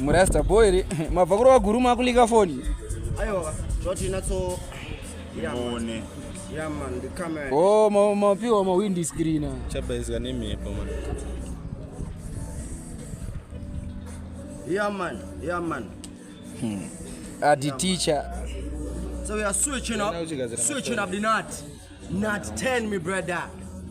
Murasta boy here, mabva kurova guru makulika foni. Aiwa, zvoti natso One. Yeah man, the camera. Oh, mapiwa ma windy screen. Chabaizwa nemhepo man. Yeah man, yeah man. Adi teacher. So we are switching up, switching up the nut. Not 10 me brother.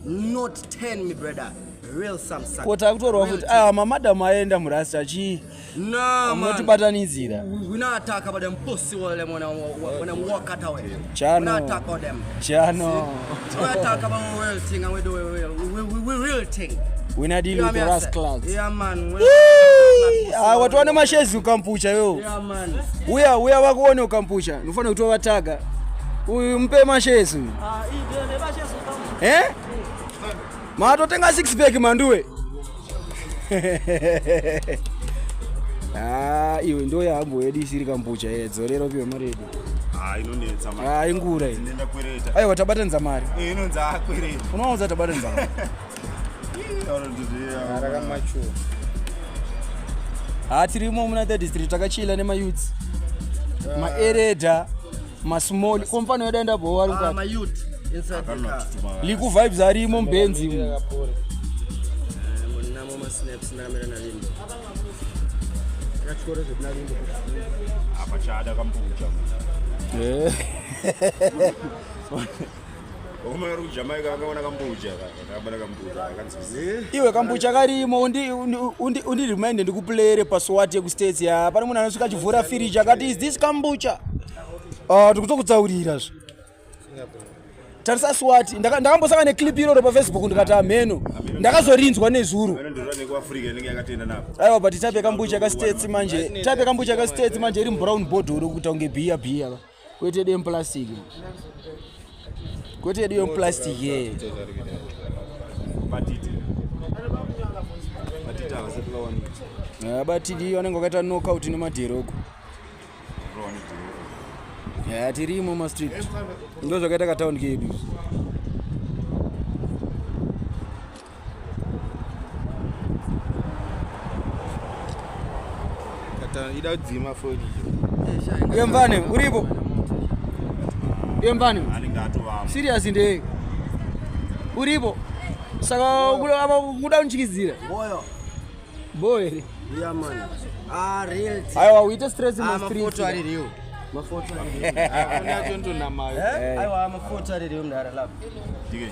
Not 10 me brother. Real Samsung. Ko takutorwa futi. Ah, mamadam aenda murasta chii? No man. Munotibatanidzira. We not talk about them pussy all them when them walk out away. Chano. We not talk about them. Chano. We talk about real thing and we do we real thing. We not deal You with know the me I say? rascals. Yeah man. Ah, watu wane mashezi ukampucha yo. Yeah man. Uya uya vakuone ukampucha. Unofanira kuti wavataga. Uyu mpe mashezi uyu. Ah, Eh? Matotenga 6 pack manduwe. Ah, iwe ndo yambo yedu isiri kampucha yedzorero piwe mari yedu. Ah, inonetsa mari. Ah, ingura iyi. Ndinoenda kwereta. Aiwa tabatanidza mari. Eh, inonzi akwereta. Unowanza tabatanidza mari. Rakamachuwa. Ha tirimo muna third street takachila nemayouths. Maereda, masmall, komfano yedu aenda bhowa ari Ah, mukati. my youth inside the car. Liku vibes arimo mbenzi. Yakapora. Namo ma snaps namira na limbo. Yakachikoro zvedu limbo. Apa chada kampucha. Eh. Vakoma vari kuJamaica vakaona kampucha. Vakabata kampucha. Akanzwisisa. Iwe kambucha karimo undi remind ndikuplayere paswat yekustates ya pane munhu anosvika achivhura firiji akati is this kambucha. Ah, tikutokutsaurira zve. Tarisa swat ndakambosangana neclip iroro pafacebook ndikati amheno ndakazorinzwa nezuro. Vanondorora nekuAfrica inenge yakatenda napo. Aiwa but tape kambucha kastates manje tape kambucha kastates manje iri mubrown bhodhoro kuita kunge bhiya bhiya kwete yedu yemuplastic kwete yedu yemuplastic ye Batiti. Batiti havasati vawanika. Batidi vanenge vakaita knockout nemadheroko. Vawane dhiroko. Ya tirimo mastreet ndo zvakaita kataundi kedu. Kata ida kudzima foni iyo. Iwe mfane uripo? Iwe mfane Anenge atovamo. serious ndeye uripo? Saka apa kuda kundichikidzira Boyo. boy here. Yeah man. Ah, real thing. Aiwa uite stress Ah, mastreet. mafoto ari real. Mafoto ari real. Unyatsondonamayo. Eh? Aiwa, mafoto ari real mdara love. Ndike.